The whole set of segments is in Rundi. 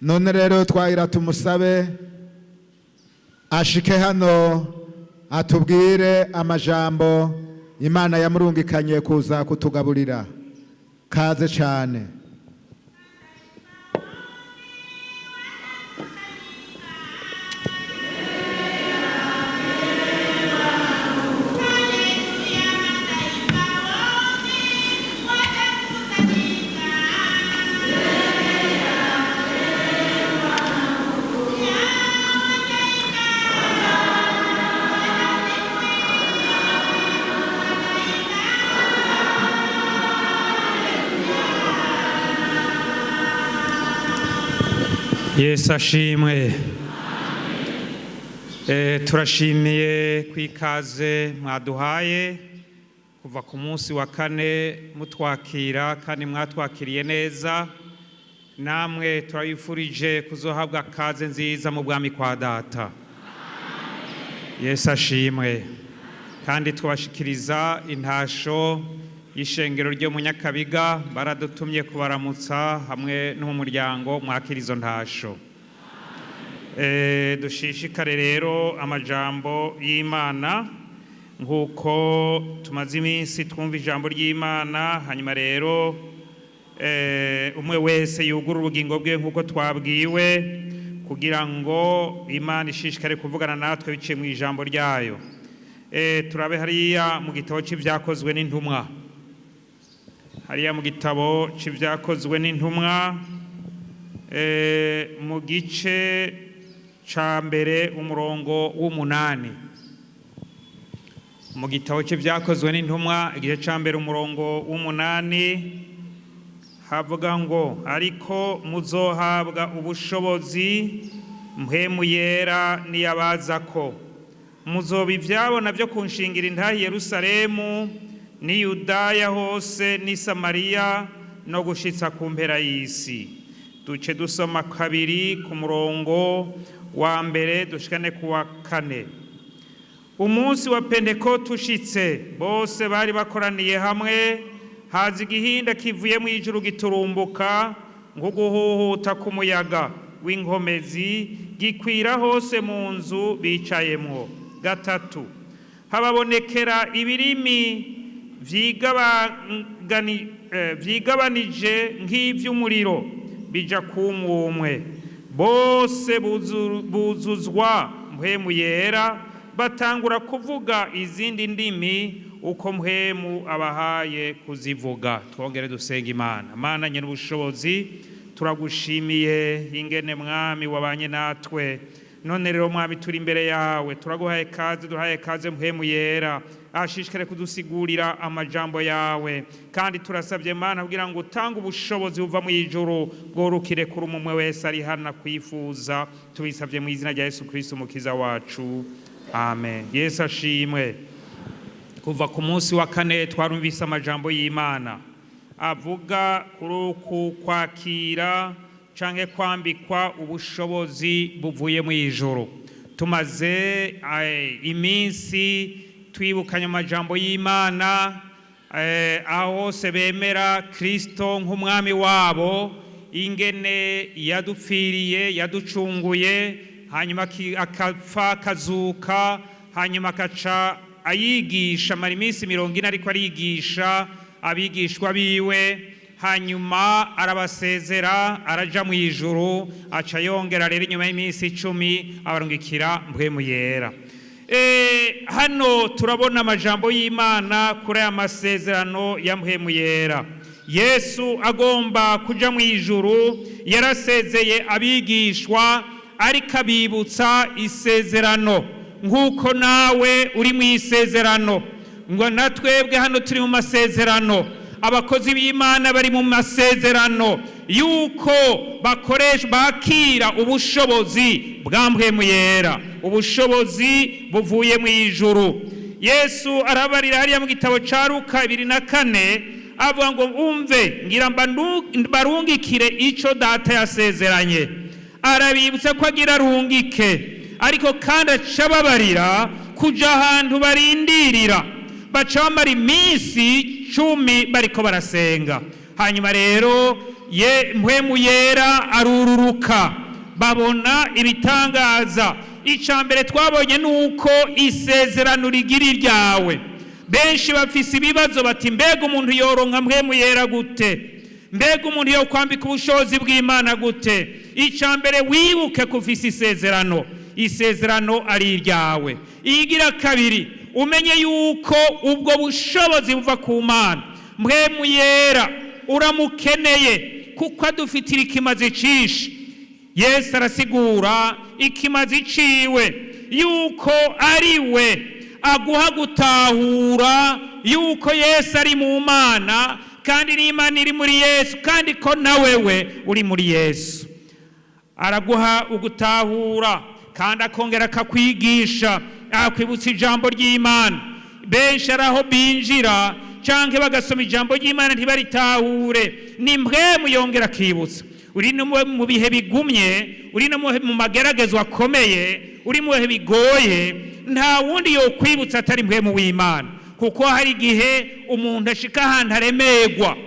None rero twagira tumusabe ashike hano atubwire amajambo Imana yamurungikanye kuza kutugaburira. Kaze cyane. Yesu ashimwe. Turashimiye ku ikaze mwaduhaye kuva ku munsi wa kane mutwakira, kandi mwatwakiriye neza. Namwe turabifurije kuzohabwa kaze nziza mu bwami kwa Data. Yesu ashimwe. Kandi twabashikiriza intasho y'ishengero ryo mu Nyakabiga, baradutumye kubaramutsa hamwe no mu muryango. Mwakira izo ntasho. Dushishikare rero amajambo y'Imana nk'uko tumaze iminsi twumva ijambo ry'Imana. Hanyuma rero umwe wese yugura ubugingo bwe nk'uko twabwiwe, kugira ngo Imana ishishikare kuvugana natwe biciye mu ijambo ryayo. Turabe hariya mu gitabo c'Ivyakozwe n'Intumwa, hariya mu gitabo c'Ivyakozwe n'Intumwa, mu gice ca mbere umurongo w'8. Mu gitabo c'Ivyakozwe n'Intumwa, igice ca mbere umurongo w'8, havuga ngo: ariko muzohabwa ubushobozi Mpwemu Yera niyabazako, muzoba ivyabona vyo kunshingira intahe i Yerusalemu n'i Yudaya hose n'i Samariya no gushitsa ku mpera y'isi. Duce dusoma kabiri ku murongo wa mbere dushikane ku wa kane. Umunsi wa Pentekote ushitse, bose bari bakoraniye hamwe. Haza igihinda kivuye mu ijuru giturumbuka nk'uguhuhuta k'umuyaga w'inkomezi, gikwira hose mu nzu bicayemwo. Gatatu, hababonekera ibirimi vyigabanije nk'ivy'umuriro, bija kumwumwe. Bose buzuzwa Mpwemu Yera, batangura kuvuga izindi ndimi uko Mpwemu abahaye kuzivuga. Twongere dusenga Imana. Mana nyene ubushobozi, turagushimiye ingene Mwami wabanye natwe. None rero Mwami, turi imbere yawe, turaguhaye kaze, duhaye kaze Mpwemu Yera ashishikare kudusigurira amajambo yawe. Kandi turasabye Mana kugira ngo utange ubushobozi buva mu ijuru, bworukire kuri umwe wese ari hano kwifuza. Tubisabye mu izina rya Yesu Kristo Umukiza wacu, amen. Yesu ashimwe. Kuva ku munsi wa kane twarumvise amajambo y'Imana avuga kuri uku kwakira canke kwambikwa ubushobozi buvuye mu ijuru. Tumaze iminsi twibukanye amajambo y'Imana, aho hose bemera Kristo nk'umwami wabo, ingene yadupfiriye, yaducunguye, hanyuma akapfa akazuka, hanyuma akaca ayigisha, amara iminsi 40 ariko arigisha abigishwa biwe, hanyuma arabasezera araja mu ijuru, aca yongera rero inyuma y'iminsi 10 abarungikira Mpwemu Yera. Hano turabona amajambo y'Imana kuri aya masezerano ya Mpwemu Yera. Yesu agomba kuja mu ijuru yarasezeye abigishwa, ariko abibutsa isezerano, nk'uko nawe uri mu isezerano, ngo natwebwe hano turi mu masezerano. Abakozi b'Imana bari mu masezerano yuko bakoresha bakira ubushobozi bwa Mpwemu Yera, ubushobozi buvuye mu ijuru. Yesu arabarira hariya mu gitabo ca Luka 24, avuga ngo: umve, ngira mbarungikire ico Data yasezeranye. Arabibutsa ko agira arungike, ariko kandi aca ababarira kuja ahantu barindirira, baca bamara iminsi 10 bariko barasenga. Hanyuma rero Ye Mpwemu Yera arururuka, babona ibitangaza. Icya mbere twabonye ni uko isezerano rigira iryawe. Benshi bafise ibibazo bati: "Mbega umuntu yoronka Mpwemu Yera gute? Mbega umuntu yo kwambika ubushobozi bw'Imana gute?" Icya mbere, wibuke ko ufise isezerano, isezerano ari iryawe. Igira kabiri, umenye yuko ubwo bushobozi buva ku Mana. Mpwemu Yera uramukeneye kuko adufitira ikimazi cinshi. Yesu arasigura ikimazi ciwe, yuko ari we aguha gutahura yuko Yesu ari mu Mana, kandi n'Imana iri muri Yesu, kandi ko na wewe uri muri Yesu. Araguha ugutahura kandi akongera akakwigisha, akwibutsa ijambo ry'Imana. Benshi ari aho binjira canke bagasoma ijambo ry'Imana ntibaritahure. Ni Mpwemu yongera akibutsa. Uri no mu bihe bigumye, uri no mu mageragezo akomeye, uri mu bihe bigoye, nta wundi yokwibutsa atari Mpwemu w'Imana, kuko hari igihe umuntu ashika ahantu aremerwa,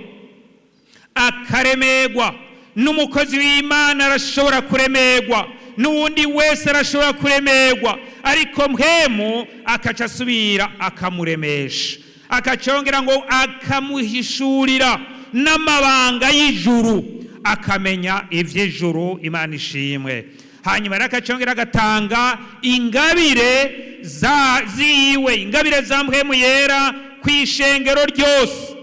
akaremerwa. N'umukozi w'Imana arashobora kuremerwa, n'uwundi wese arashobora kuremerwa, ariko Mpwemu akaca asubira akamuremesha, akacongera ngo akamuhishurira n'amabanga y'ijuru, akamenya ivy'ijuru. Imana ishimwe. Hanyuma rero akacongera agatanga ingabire za ziwe, ingabire za Mpwemu Yera ku ishengero ryose.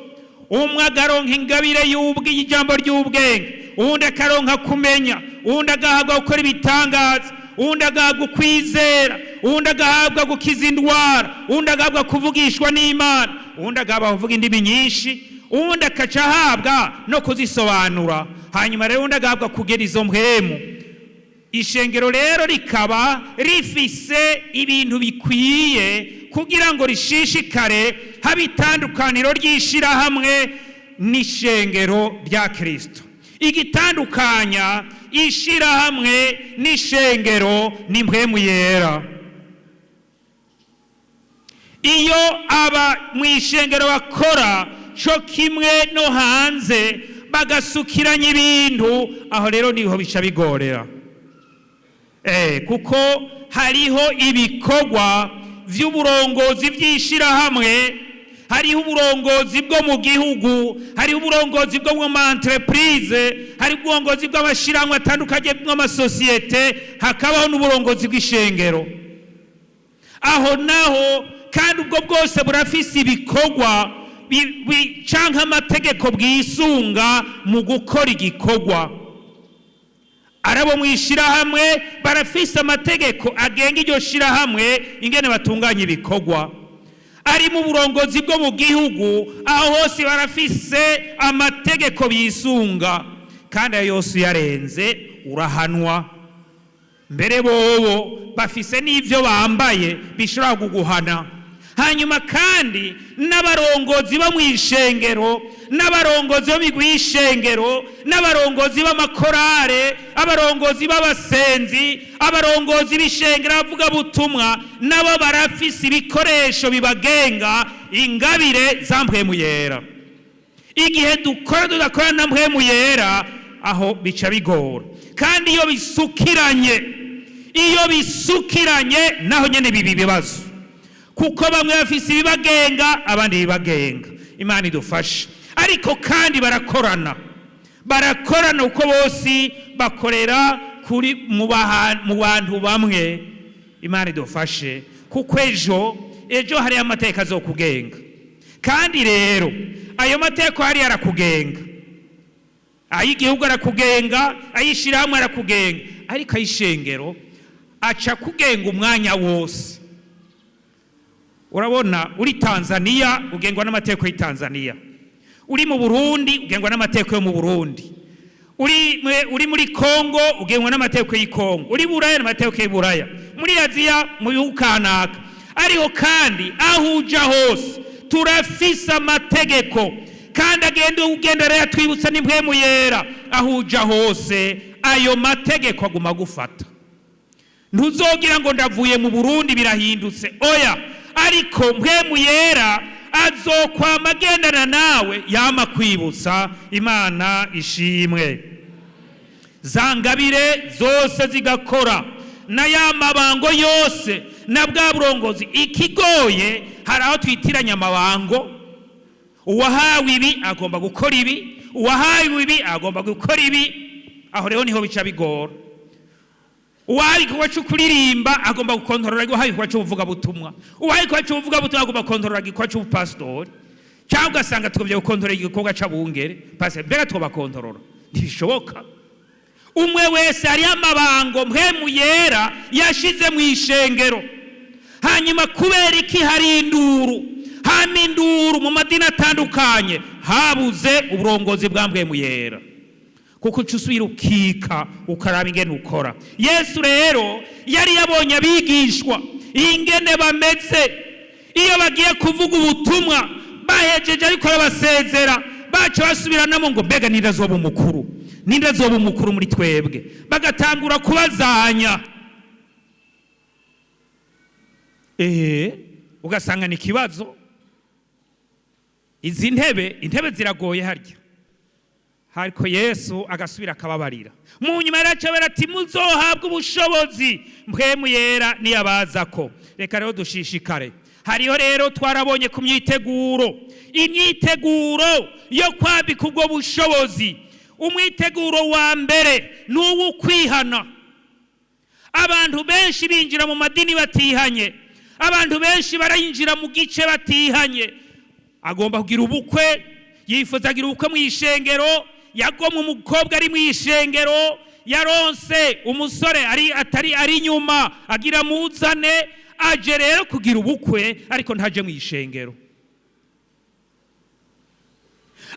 Umwe agaronka ingabire y'ijambo ry'ubwenge, uwundi akaronka kumenya, uwundi agahabwa gukora ibitangaza, uwundi agahabwa ukwizera, uwundi agahabwa gukiza indwara, uwundi agahabwa kuvugishwa n'Imana, uwundi agahabwa kuvuga indimi nyinshi, uwundi akaca ahabwa no kuzisobanura. Hanyuma rero uwundi agahabwa kugera izo mpwemu. Ishengero rero rikaba rifise ibintu bikwiye kugira ngo rishishikare, haba itandukaniro ry'ishirahamwe n'ishengero rya Kristo. Igitandukanya ishirahamwe n'ishengero ni Mpwemu Yera. Iyo aba mu ishengero bakora co kimwe no hanze, bagasukiranya ibintu, aho rero niho bica bigorera, kuko hariho ibikorwa vy'uburongozi vy'ishirahamwe, hariho uburongozi bwo mu gihugu, hariho uburongozi bwo mu ma entreprise, hariho uburongozi bw'amashirahamwe atandukanye, bw'amasosiyete, hakabaho n'uburongozi bw'ishengero. Aho naho kandi ubwo bwose burafise ibikorwa canke amategeko bwisunga mu gukora igikorwa. Arabo mu ishirahamwe barafise amategeko agenga iryo shirahamwe, ingene batunganya ibikorwa. Ari mu burongozi bwo mu gihugu, aho hose barafise amategeko bisunga, kandi ayo yose uyarenze urahanwa. Mbere bobo bafise n'ivyo bambaye bishobora kuguhana. Hanyuma kandi n'abarongozi bo mu ishengero, n'abarongozi bo migwi y'ishengero, n'abarongozi b'amakorale, abarongozi b'abasenzi, abarongozi b'ishengero, abavugabutumwa, nabo barafise ibikoresho bibagenga, ingabire za Mpwemu Yera. Igihe dukora tudakora na Mpwemu Yera, aho bica bigora. Kandi iyo bisukiranye naho nyene biba ibibazo, kuko bamwe bafise ibibagenga, abandi ibibagenga. Imana idufashe. Ariko kandi barakorana, barakorana, kuko bose bakorera kuri mu bantu bamwe. Imana idufashe, kuko ejo hariyo amategeko azokugenga. Kandi rero ayo mategeko hariyo arakugenga, ay'igihugu arakugenga, ay'ishirahamwe arakugenga, ariko ay'ishengero aca kugenga umwanya wose. Urabona, uri Tanzania ugengwa n'amategeko y'i Tanzania, uri mu Burundi ugengwa n'amategeko yo mu Burundi, uri muri Kongo ugengwa n'amategeko y'i Kongo, uri Buraya n'amategeko y'i Buraya, muri Aziya, mu bihugu kanaka. Ariko kandi aho uja hose turafise amategeko, kandi agenda ugenda rero atwibutsa n'Impwemu Yera. Aho uja hose ayo mategeko aguma agufata. Ntuzogira ngo ndavuye mu Burundi birahindutse, oya. Ariko Mpwemu Yera Azokwama agendana nawe, yama kwibutsa. Imana ishimwe. Za ngabire zose zigakora, na ya mabango yose na bwa burongozi. Ikigoye, hari aho twitiranya amabango. Uwahawe ibi agomba gukora ibi, uwahawe ibi agomba gukora ibi. Aho rero niho bica bigora. Uwahawe igikorwa cyo kuririmba agomba gukontorora uwahawe igikorwa cy'ubuvugabutumwa, uwahawe igikorwa cy'ubuvugabutumwa agomba gukontorora igikorwa cy'ubupasitori, cyangwa ugasanga tugomba gukontorora igikorwa cy'abungere. Pastor, mbega twobakontorora? Ntibishoboka. Umwe wese hariho amabango Mpwemu Yera yashize mu ishengero. Hanyuma kubera iki hari induru, hama induru mu madini atandukanye? Habuze uburongozi bwa Mpwemu Yera, kuko uca usubira ukika ukaraba ingene ukora. Yesu rero yari yabonye abigishwa ingene bameze iyo bagiye kuvuga ubutumwa. Bahejeje, ariko arabasezera, baca basubiranamo ngo: "Mbega ninde azoba umukuru? Ninde azoba umukuru muri twebwe?" Bagatangura kubazanya. Ugasanga ni ikibazo. Izi ntebe, intebe ziragoye harya. Ariko Yesu agasubira akababarira. Mu nyuma yaracabera ati: "Muzohabwa ubushobozi Mpwemu Yera niyabazako." Reka rero dushishikare. Hariho rero twarabonye ku myiteguro, imyiteguro yo kwambika ubwo bushobozi. Umwiteguro wa mbere ni uw'ukwihana. Abantu benshi binjira mu madini batihanye, abantu benshi barayinjira mu gice batihanye. Agomba kugira ubukwe, yifuza kugira ubukwe mu ishengero, yagomwe umukobwa ari mu ishengero, yaronse umusore ari atari ari inyuma agira muzane. Aje rero kugira ubukwe, ariko ntaje mu ishengero.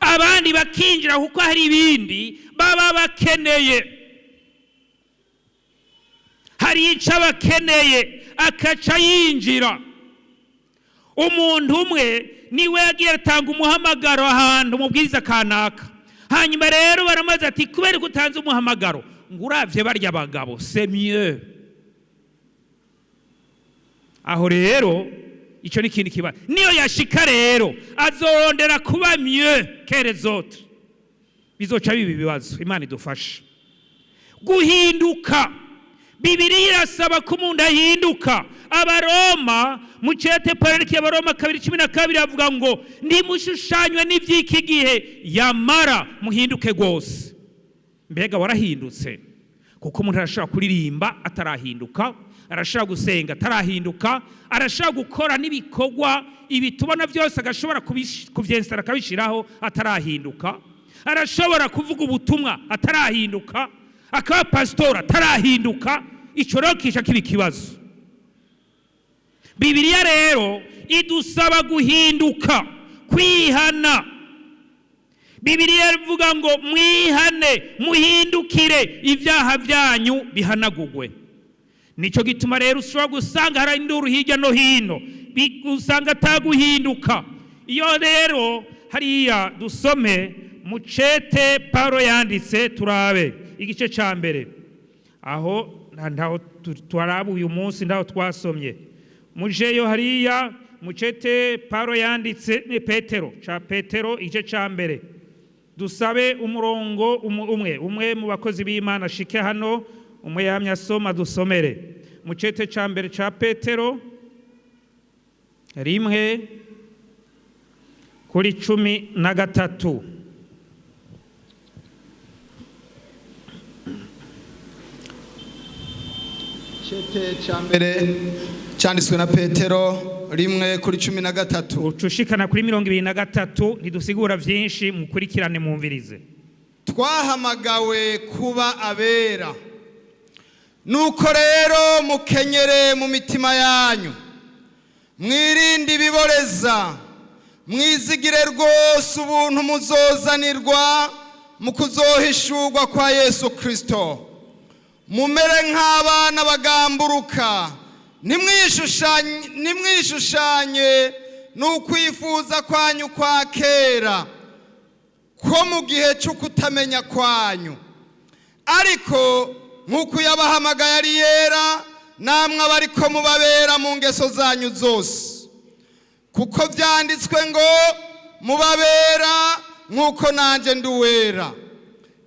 Abandi bakinjira kuko hari ibindi baba bakeneye, hari icyo abakeneye, akaca yinjira. Umuntu umwe niwe yagiye atanga umuhamagaro ahantu, umubwiriza kanaka. Hanyuma rero baramaze ati: "Kubera ko utanze umuhamagaro?" Ngo: "Uravye barya bagabo, c'est mieux." Aho rero icyo ni ikindi kibazo. Niyo yashika rero azorondera kuba mieux que les autres, bizoca biba ibibazo. Imana idufashe guhinduka. Bibiliya irasaba ko umuntu ahinduka. Abaroma, mu cete Paulo Abaroma 2:12, avuga ngo: "Ntimushushanywe n'iby'iki gihe, yamara muhinduke rwose." Mbega warahindutse? Kuko umuntu arashobora kuririmba atarahinduka, arashobora gusenga atarahinduka, arashobora gukora n'ibikorwa ibi tubona byose, agashobora kuvyensitara akabishyiraho atarahinduka, arashobora kuvuga ubutumwa atarahinduka, akaba pasitori atarahinduka. Icyo rero kisha kiba ikibazo. Bibiliya rero idusaba guhinduka, kwihana. Bibiliya ivuga ngo: "Mwihane, muhindukire, ibyaha byanyu bihanagugwe." Nicyo gituma rero ushobora gusanga hari induru hirya no hino, usanga ataguhinduka. Iyo rero hariya dusome mu cete Paulo yanditse, turabe igice cya mbere. Aho ntaho turaba uyu munsi, ntaho twasomye. Mujeyo hariya mu cete Paulo yanditse, ni Petero, ca Petero igice cya mbere. Dusabe umurongo umwe umwe mu bakozi b'Imana ashike hano, umwe yamye asoma, dusomere mu cete cya mbere cya Petero 1:13. Cete cya mbere cyanditswe na Petero 1:13. Ucushikana kuri 23. Ntidusigura byinshi, mukurikirane, mwumvirize. Twahamagawe kuba abera. Nuko rero mukenyere mu mitima yanyu, mwirinde ibiboreza, mwizigire rwose ubuntu muzozanirwa mu kuzohishurwa kwa Yesu Kirisito. Mumere nk'abana bagamburuka, ntimwishushanye n'ukwifuza kwanyu kwa kera ko mu gihe cyo kutamenya kwanyu, ariko nk'uko yabahamagaye ari yera, namwe abariko mubabera mu ngeso zanyu zose. Kuko byanditswe ngo: "Mubabera nk'uko nanjye ndi uwera."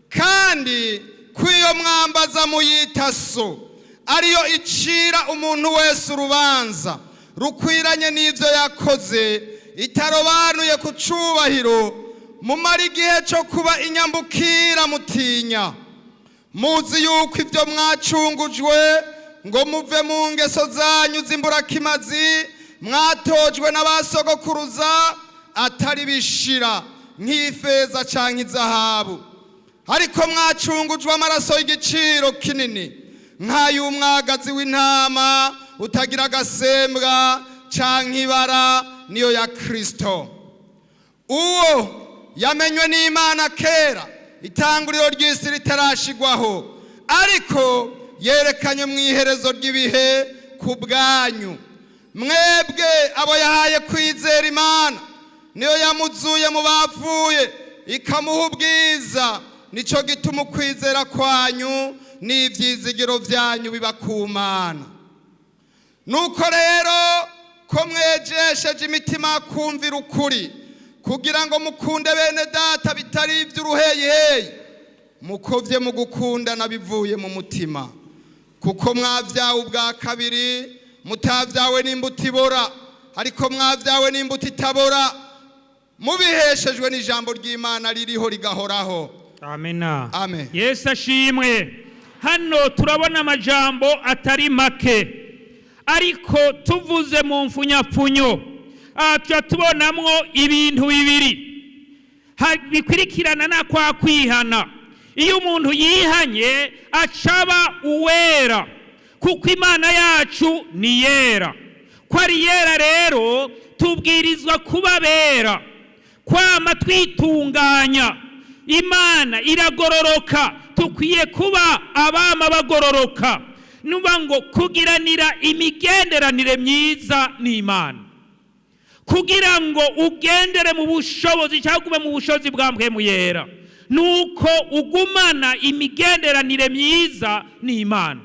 Kandi ko iyo mwambaza muyita So, ariyo icira umuntu wese urubanza rukwiranye n'ibyo yakoze, itarobanuye ku cubahiro, mumara igihe cyo kuba inyambukira mutinya, muzi yuko ibyo mwacungujwe ngo muve mu ngeso zanyu z'imburakimazi mwatojwe n'abasogokuruza atari bishira nk'ifeza cyangwa izahabu, ariko mwacungujwe amaraso y'igiciro kinini nk'ay'umwagazi w'intama utagira agasembwa cyangwa ibara, niyo ya Kirisito. Uwo yamenywe n'Imana kera itanguriro ry'isi ritarashigwaho, ariko yerekanye mu iherezo ry'ibihe ku bwanyu mwebwe abo yahaye kwizera Imana. Niyo yamuzuye mu bapfuye, ikamuha ubwiza. Nicyo gituma ukwizera kwanyu n'ibyizigiro byanyu biba ku Mana. Nuko rero ko mwejesheje imitima kumvira ukuri, kugira ngo mukunde bene data bitari iby'uruheyiheyi, mukovye mu gukundana bivuye mu mutima, kuko mwabyawe ubwa kabiri, mutabyawe n'imbuto ibora, ariko mwabyawe n'imbuto itabora, mubiheshejwe n'ijambo ry'Imana ririho rigahoraho. Amena. Amen. Yesu ashimwe. Hano turabona amajambo atari make, ariko tuvuze mu mfunyapfunyo, aha tuca tubonamwo ibintu bibiri bikurikirana na kwa kwihana. Iyo umuntu yihanye acaba uwera, kuko Imana yacu ni yera. Ko ari yera rero, tubwirizwa kuba bera, kwama twitunganya. Imana iragororoka, tukwiye kuba abama bagororoka. Nuba ngo kugiranira imigenderanire myiza n'Imana, kugira ngo ugendere mu bushobozi cyangwa ube mu bushobozi bwa Mpwemu Yera, nuko ugumana imigenderanire myiza n'Imana.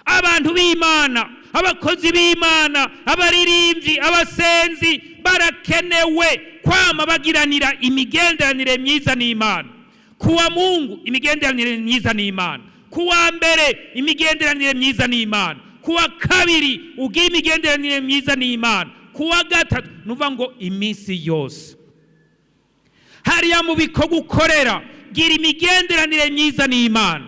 Abantu b'Imana, abakozi b'Imana, abaririmbyi, abasenzi barakenewe kwama bagiranira imigenderanire myiza n'Imana. Kuwa Mungu imigenderanire myiza n'Imana, kuwa mbere imigenderanire myiza n'Imana, kuwa kabiri ugira imigenderanire myiza n'Imana, kuwa gatatu, nuvuga ngo iminsi yose hariya mu bikorwa ukorera, gira imigenderanire myiza n'Imana.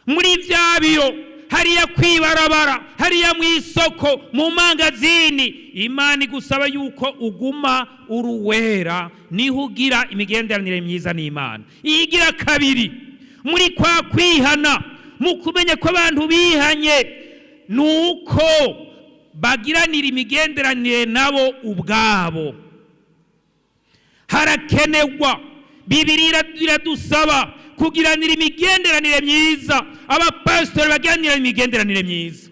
Muri bya biro hariya, kwibarabara hariya, mu isoko, mu mangazini, Imana igusaba yuko uguma uruwera, niho ugira imigenderanire myiza n'Imana. Igira kabiri, muri kwa kwihana, mu kumenya ko abantu bihanye nuko bagiranira imigenderanire nabo ubwabo. Harakenerwa, Bibiri iradusaba kugiranira imigenderanire myiza. Abapasitori bagiranira imigenderanire myiza,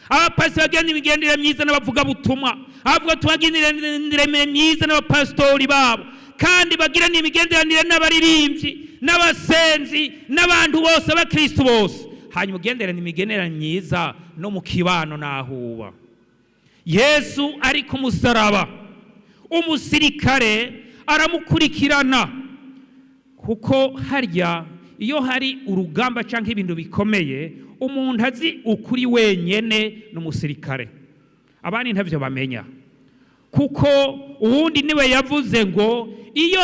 abapasitori bagiranira imigenderanire myiza n'abavugabutumwa, abavugabutumwa bagiranira imigenderanire myiza n'abapasitori babo, kandi bagiranira imigenderanire n'abaririmbyi n'abasenzi n'abantu bose, abakristu bose. Hanyuma ugenderane imigenderanire myiza no mu kibano n'ahuba. Yesu ari ku musaraba, umusirikare aramukurikirana, kuko harya iyo hari urugamba cyangwa ibintu bikomeye, umuntu azi ukuri wenyene n'umusirikare, abandi ntabyo bamenya. Kuko uwundi niwe yavuze ngo iyo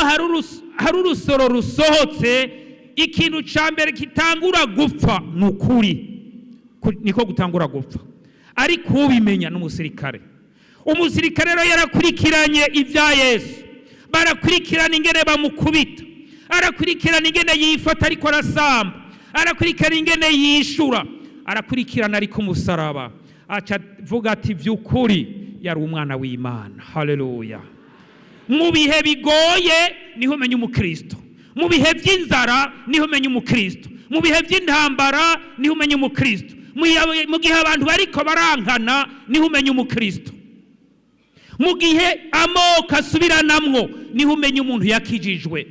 hari urusoro rusohotse, ikintu cya mbere kitangura gupfa ni ukuri. Niko gutangura gupfa, ariko ubimenya n'umusirikare. Umusirikare rero yarakurikiranye ibya Yesu, barakurikirana ingene bamukubita, arakurikirana ingene yifata ariko arasamba, arakurikirana ingene yishura, arakurikirana ariko umusaraba, aca avuga ati: "By'ukuri yari umwana w'Imana." Haleluya! Mu bihe bigoye niho umenya umukristo, mu bihe by'inzara niho umenya umukristo, mu bihe by'intambara niho umenya umukristo, mu gihe abantu bariko barankana niho umenya umukristo, mu gihe amoko asubiranamwo niho umenya umuntu yakijijwe,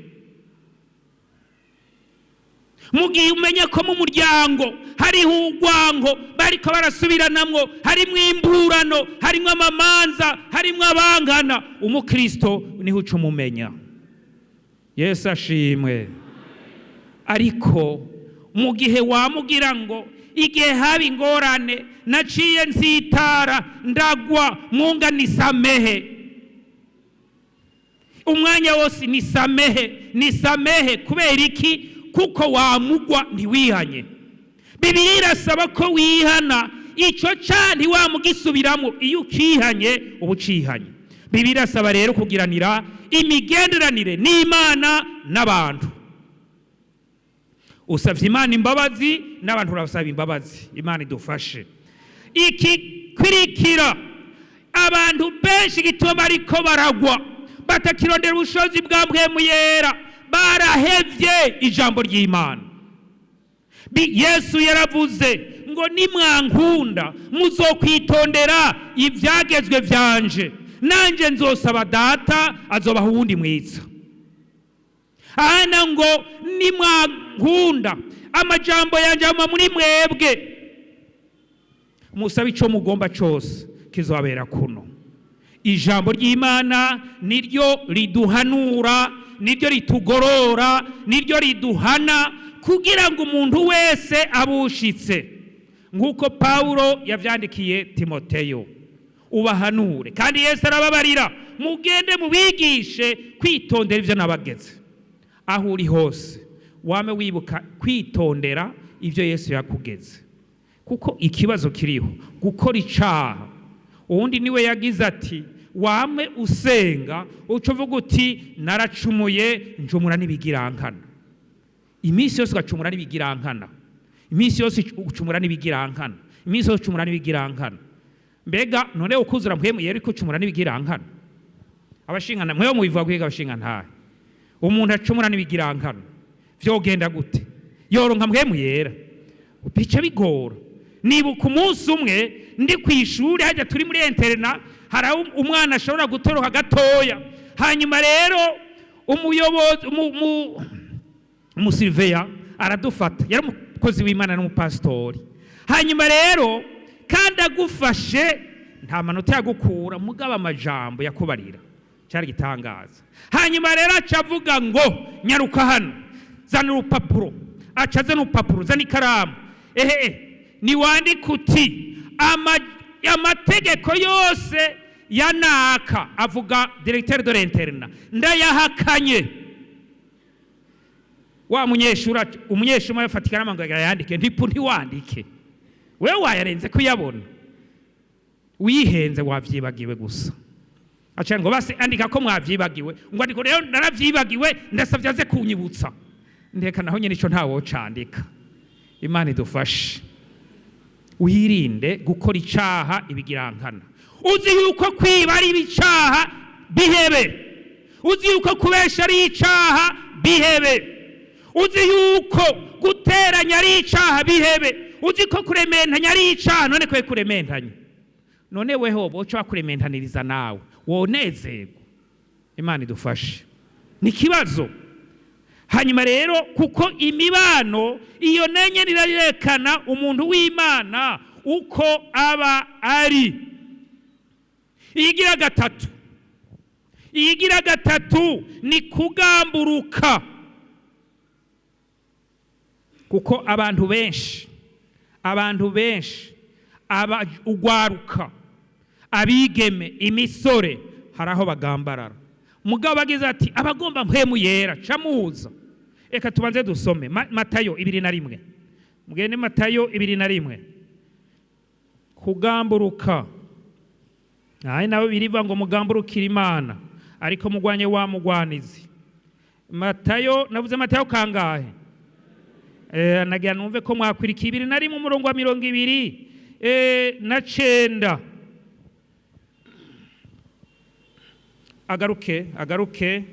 mu gihe umenya ko mu muryango Hariho urwango bariko barasubiranamwo, harimwo imburano, harimwo amamanza, harimwo abangana. Umukristo niho uca umumenya. Yesu ashimwe. Ariko mu gihe wamugira ngo igihe haba ingorane naciye nsitara ndagwa, mwunga nisamehe, umwanya wose nisamehe, nisamehe. Kubera iki? Kuko wamugwa ntiwihanye. Bibiliya irasaba ko wihana ico ca ntiwamugisubiramo. Iyo ukihanye uba ucihanye. Bibiliya irasaba rero kugiranira imigenderanire n'Imana n'abantu. Usavye Imana imbabazi, n'abantu urasaba imbabazi. Imana idufashe. Ikikwirikira, abantu benshi gituma bariko baragwa, batakirondera ubushobozi bwa Mpwemu Yera, barahevye ijambo ry'Imana. Yesu yaravuze ngo: "Nimwankunda muzokwitondera ivyagezwe vyanje, nanje nzosaba Data azobaha uwundi mwiza." Ahana ngo: "Nimwankunda, amajambo yanje aguma muri mwebwe, musabe ico mugomba cose kizobabera kuno." Ijambo ry'Imana niryo riduhanura, niryo ritugorora, niryo riduhana, kugira ngo umuntu wese abushitse, nk'uko Pawulo yavyandikiye Timoteyo: "Ubahanure." Kandi Yesu arababarira: "Mugende mubigishe kwitondera ivyo nabageze." Aho uri hose wame wibuka kwitondera ivyo Yesu yakugeze, kuko ikibazo kiriho gukora icaha. Uwundi niwe yagize ati: "Wame usenga uca uvuga uti: 'Naracumuye, njumura n'ibigirankana.'" Iminsi yose ugacumura n'ibigirankana, iminsi yose ucumura n'ibigirankana, iminsi yose ucumura n'ibigirankana. Mbega none ukuzura Mpwemu Yera ariko ucumura n'ibigirankana? Abashingana mwewe mubivuga kwiga, abashinga ntahe, umuntu acumura n'ibigirankana vyogenda gute yoronka Mpwemu Yera? Bica bigora. Nibuka umunsi umwe ndi ku ishuri hajya turi muri internat, hari aho umwana ashobora gutoroka gatoya. Hanyuma rero umuyobozi, umusurveillant aradufata. Yari umukozi w'Imana n'umupasitori. Hanyuma rero kandi agufashe nta manota yagukura, mugabo amajambo yakubarira cyari gitangaza. Hanyuma rero aca avuga ngo: "Nyaruka hano, zana urupapuro." Aca azana urupapuro: "Zana ikaramu, ehe, niwandike uti amategeko yose ya naka," avuga directeur de l'internat, "ndayahakanye." Wa munyeshuri, umunyeshuri umwe afata ikaramu ngo yandike. Ntipu, ntiwandike wewe, wayarenze kuyabona, wihenze, wavyibagiwe gusa. Aca ngo: "Basi andika ko mwavyibagiwe." Ngo: "Andiko rero naravyibagiwe, ndasavye aze kunyibutsa." Ndeka naho nyene ico ntawocandika. Imana idufashe. Wirinde gukora icaha ibigirankana. Uzi yuko kwiba ari ibicaha, bihebe. Uzi yuko kubesha ari icaha, bihebe. Uzi yuko guteranya ari icaha, bihebe. Uzi ko kurementanya ari icaha, none kwe kurementanya? None weho boca bakurementaniriza nawe wonezerwa? Imana idufashe, ni ikibazo. Hanyuma rero kuko imibano iyo nenye irayerekana umuntu w'Imana uko aba ari. Iyigira gatatu, iyigira gatatu ni kugamburuka, kuko abantu benshi, abantu benshi, aba ugwaruka, abigeme, imisore, hari aho bagambarara. Mugabo agize ati: "Abagomba Mpwemu Yera camuza." Reka tubanze dusome Matayo 21. Mugende Matayo 21. Kugamburuka nawe nawe biriva ngo mugamburukire Imana, ariko mugwanye wa mugwanizi. Matayo, navuze Matayo kangahe? Nagira numve ko mwakwirikiye. 21, umurongo wa 29. Agaruke, agaruke,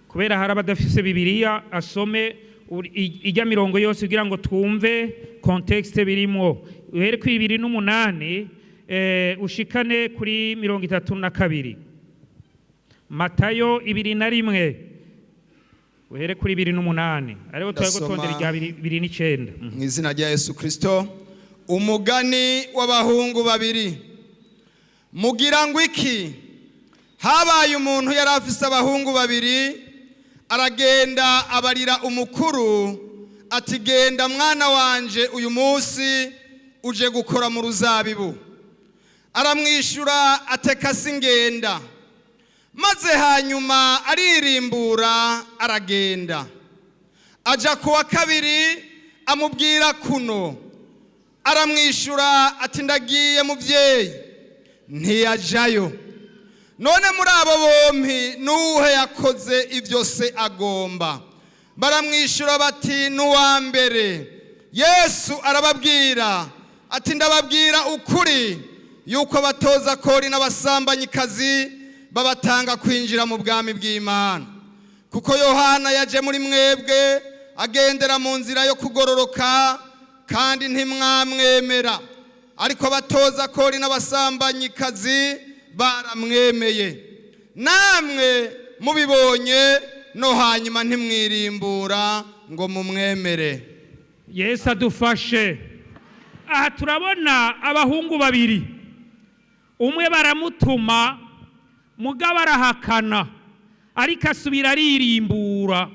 kubera hari abadafise Bibiliya, asome ijya mirongo yose kugira ngo twumve contexte birimwo. Uhere ku 28, ushikane kuri 32. Matayo 21. Uhere kuri 28, ariho twari Ndasoma. gutondera irya 29. Mu izina rya Yesu Kirisito. Umugani w'abahungu babiri. Mugira ngo iki? Habaye umuntu yari afise abahungu babiri. Aragenda abarira umukuru ati: "Genda mwana wanje, uyu munsi uje gukora mu ruzabibu." Aramwishyura ati: "Eka singenda." Maze hanyuma aririmbura aragenda. Aja ku wa kabiri, amubwira kuno. Aramwishyura ati: "Ndagiye mubyeyi." Ntiyajayo. None muri abo bompi n'uwuhe yakoze ibyo se agomba? Baramwishyura bati: "N'uwa mbere." Yesu arababwira ati: "Ndababwira ukuri yuko abatoza kori n'abasambanyikazi babatanga kwinjira mu bwami bw'Imana. Kuko Yohana yaje muri mwebwe agendera mu nzira yo kugororoka, kandi ntimwamwemera, ariko abatoza kori n'abasambanyikazi baramwemeye. Namwe mubibonye, no hanyuma ntimwirimbura ngo mumwemere." Yesu adufashe. Aha turabona abahungu babiri. Umwe baramutuma, mugabo arahakana, ariko asubira aririmbura,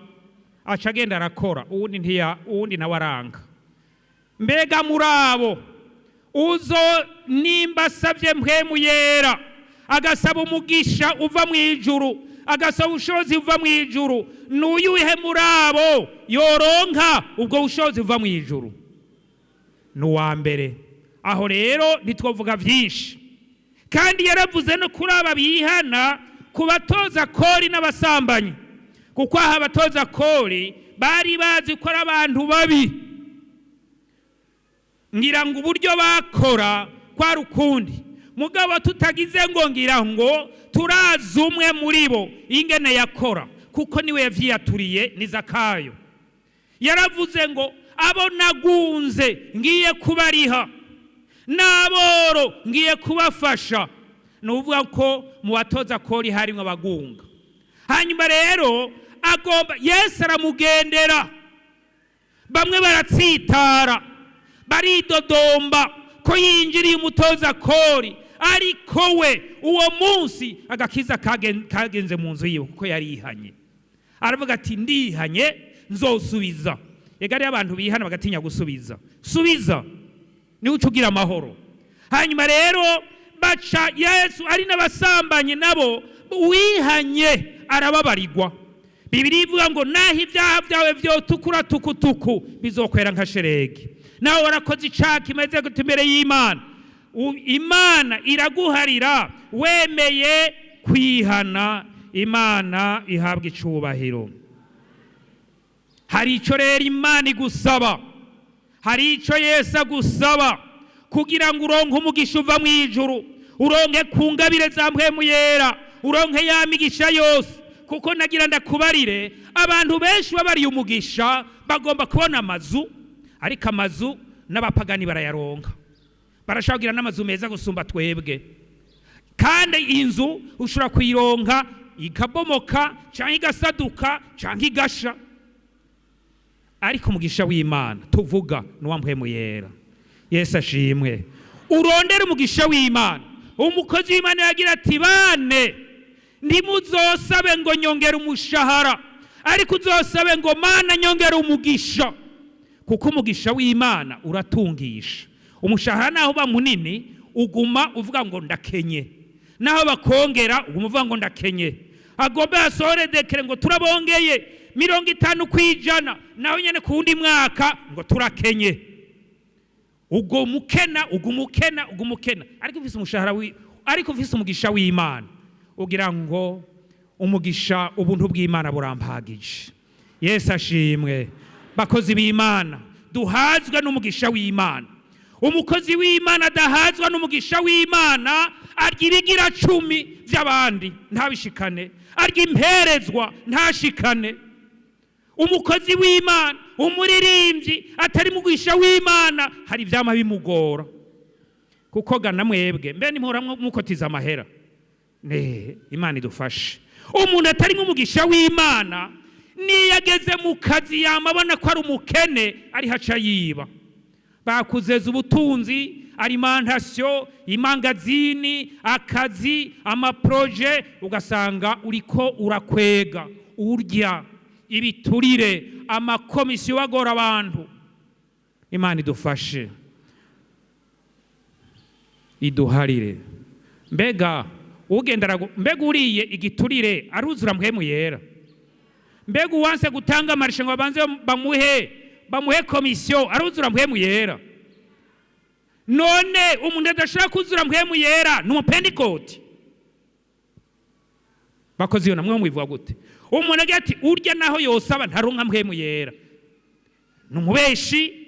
aca agenda arakora. Uwundi ntiya, uwundi nawe aranga. Mbega muri abo, uzo nimba asabye Mpwemu Yera, agasaba umugisha uva mu ijuru, agasaba ubushobozi buva mu ijuru, n'uyuhe muri abo yoronka ubwo bushobozi buva mu ijuru? Ni uwa mbere. Aho rero ntitwavuga byinshi. Kandi yaravuze no kuri aba bihana, ku batoza kori n'abasambanyi, kuko aha abatoza kori bari bazi ko ari abantu babi. Ngira ngo uburyo bakora kwari ukundi, mugabo tutagize ngo ngira ngo turazi umwe muri bo ingene yakora, kuko niwe yavyiyaturiye, ni Zakayo. Yaravuze ngo: "Abo nagunze ngiye kubariha, n'aboro ngiye kubafasha." Ni ukuvuga ko mu batoza kori harimo abagunga. Hanyuma rero agomba Yesu aramugendera, bamwe baratsitara, baridodomba ko yinjiriye umutoza kori, ariko we uwo munsi agakiza kagenze mu nzu yiwe, kuko yari yihanye. Aravuga ati: "Ndihanye, nzosubiza." Ega hariyo abantu bihana bagatinya gusubiza. Subiza, niwe uca ugira amahoro. Hanyuma rero baca Yesu ari n'abasambanyi nabo, wihanye arababarirwa. Bibiliya ivuga ngo naho ibyaha byawe vyotukura tukutuku, bizokwera nka sheregi. Nawe warakoze icaha kimeze gute imbere y'Imana, Imana iraguharira wemeye kwihana. Imana ihabwa icubahiro. Hari icyo rero Imana igusaba, hari icyo Yesu agusaba kugira ngo uronke umugisha uva mu ijuru, uronke ku ngabire za Mpwemu Yera, uronke ya migisha yose. Kuko nagira ndakubarire, abantu benshi babariye umugisha bagomba kubona amazu, ariko amazu n'abapagani barayaronka, barashobora kugira n'amazu meza gusumba twebwe. Kandi inzu ushobora kuyironka ikabomoka cyangwa igasaduka cyangwa igasha, ariko umugisha w'Imana tuvuga ni uwa Mpwemu Yera. Yesu ashimwe. Urondere umugisha w'Imana. Umukozi w'Imana yagira ati: "Bane, ntimuzosabe ngo nyongera umushahara, ariko uzosabe ngo Mana nyongera umugisha," kuko umugisha w'Imana uratungisha. Umushahara naho uba munini, uguma uvuga ngo ndakenye. Naho bakongera, uguma uvuga ngo ndakenye. Agomba yasohore décret ngo turabongeye 50%, naho nyene ku wundi mwaka ngo turakenye. Ubwo mukena, uguma ukena, uguma ukena. Ariko ufise umushahara ariko ufise umugisha w'Imana, ugira ngo umugisha, ubuntu bw'Imana burampagije. Yesu ashimwe. Bakozi b'Imana, duhazwe n'umugisha w'Imana. Umukozi w'Imana adahazwa n'umugisha w'Imana arya ibigira cumi by'abandi ntabishikane, arya imperezwa ntashikane. Umukozi w'Imana, umuririmbyi atari mugisha w'Imana, hari ivyama bimugora, kuko ga namwebwe mbe nimuhora mukotiza amahera. Ne Imana idufashe. Umuntu atari umugisha w'Imana Niyo ageze mu kazi yamabona ko ari umukene, ari haca yiba. Bakuzeza ubutunzi, alimentation, imangazini, akazi, amaprojets, ugasanga uriko urakwega urya ibiturire, amakomisiyo agora abantu. Imana idufashe, iduharire. Mbega ugenda, mbega uriye igiturire aruzura Mpwemu Yera? Mbega uwanse gutanga marché ngo babanze bamuhe komisiyo aruzura Mpwemu Yera? None umuntu adashobora kuzura Mpwemu Yera ni umupentikoti? Bakozi, iyo namwe mwivuga gute? Umuntu agira ati urya naho yosaba ntaronka Mpwemu Yera, ni umubeshi,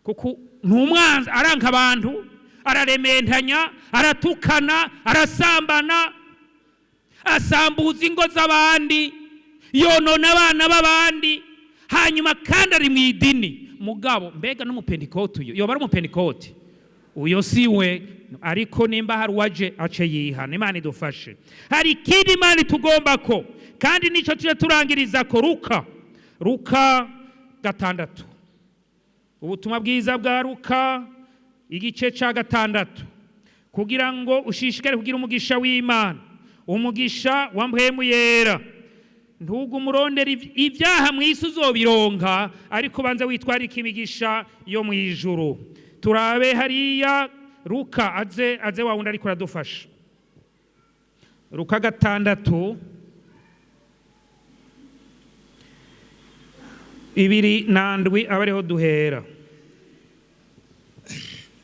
kuko ni umwanzi, aranka abantu, ararementanya, aratukana, arasambana, asambuza ingo z'abandi, yonona abana b'abandi, hanyuma kandi ari mu idini. Mugabo mbega n'umupentikoti uyo yoba ari umupentikoti? Uyo si we. Ariko nimba hari uwaje ace yihana. Imana idufashe. Hari ikindi Imana itugomba ko, kandi nicyo tuje turangiriza ko. Luka 6, ubutumwa bwiza bwa Luka igice ca 6, kugira ngo ushishikare kugira umugisha w'Imana, umugisha wa Mpwemu Yera. Ntugu umurondera ibyaha mu isi, uzobironka, ariko banza witwarike imigisha yo mu ijuru. Turabe hariya Luka, aze wa wundi ariko aradufasha. Luka 6, 27, aba ariho duhera.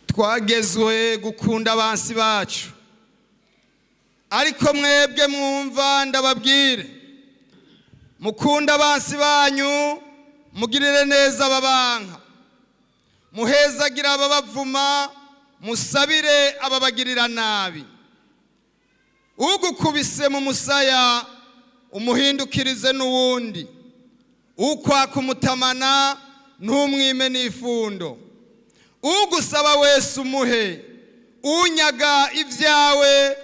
Twagezwe gukunda abansi bacu. Ariko mwebwe mwumva, ndababwire: mukunda abansi banyu, mugirire neza ababanka, muhezagira ababavuma, musabire ababagirira nabi. Ugukubise mu musaya umuhindukirize n'uwundi, ukwaka umutamana ntumwime n'ifundo. Ugusaba wese umuhe, unyaga ibyawe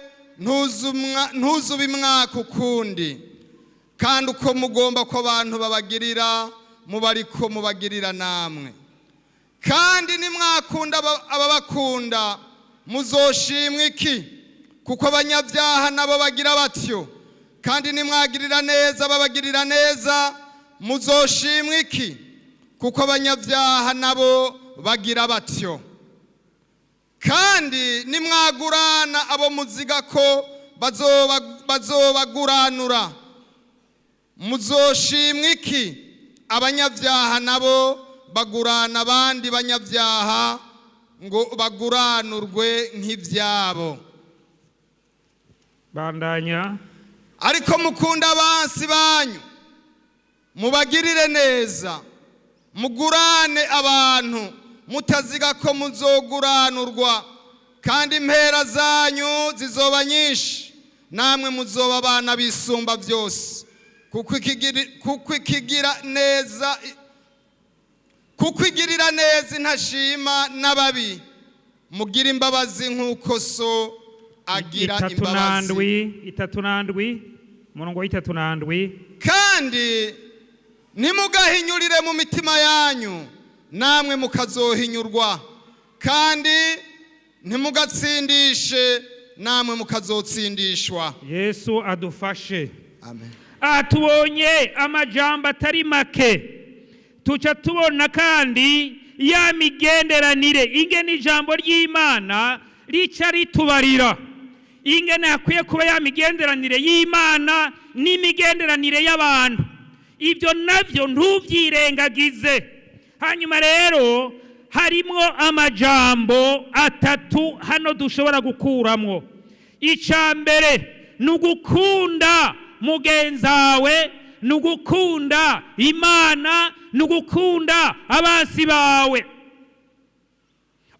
ntuzube imwaka ukundi. Kandi uko mugomba ko abantu babagirira, mubariko mubagirira namwe. Kandi nimwakunda ababakunda, muzoshimwa iki? Kuko abanyabyaha nabo bagira batyo. Kandi nimwagirira neza babagirira neza, muzoshimwa iki? Kuko abanyabyaha nabo bagira batyo. Kandi nimwagurana abo muziga ko bazobaguranura, muzoshimwa iki? Abanyabyaha nabo bagurana abandi banyabyaha ngo baguranurwe nk'ibyabo. Bandanya. Ariko mukunda abansi banyu, mubagirire neza, mugurane abantu mutaziga ko muzoguranurwa, kandi impera zanyu zizoba nyinshi, namwe muzoba abana bisumba byose, kuko igirira neza intashima n'ababi. Mugira imbabazi nk'uko so agira itatu imbabazi. Nandwi, 37, umurongo wa 37. Kandi ntimugahinyurire mu mitima yanyu, namwe mukazohinyurwa, kandi ntimugatsindishe, namwe mukazotsindishwa. Yesu adufashe. Amen. Aha tubonye amajambo atari make, tuca tubona kandi ya migenderanire, ingene ijambo ry'Imana rica ritubarira ingene hakwiye kuba ya migenderanire y'Imana n'imigenderanire y'abantu. Ibyo nabyo ntubyirengagize. Hanyuma rero harimwo amajambo atatu hano dushobora gukuramwo. Icya mbere ni ugukunda mugenzawe, ni ugukunda Imana, ni ugukunda abansi bawe.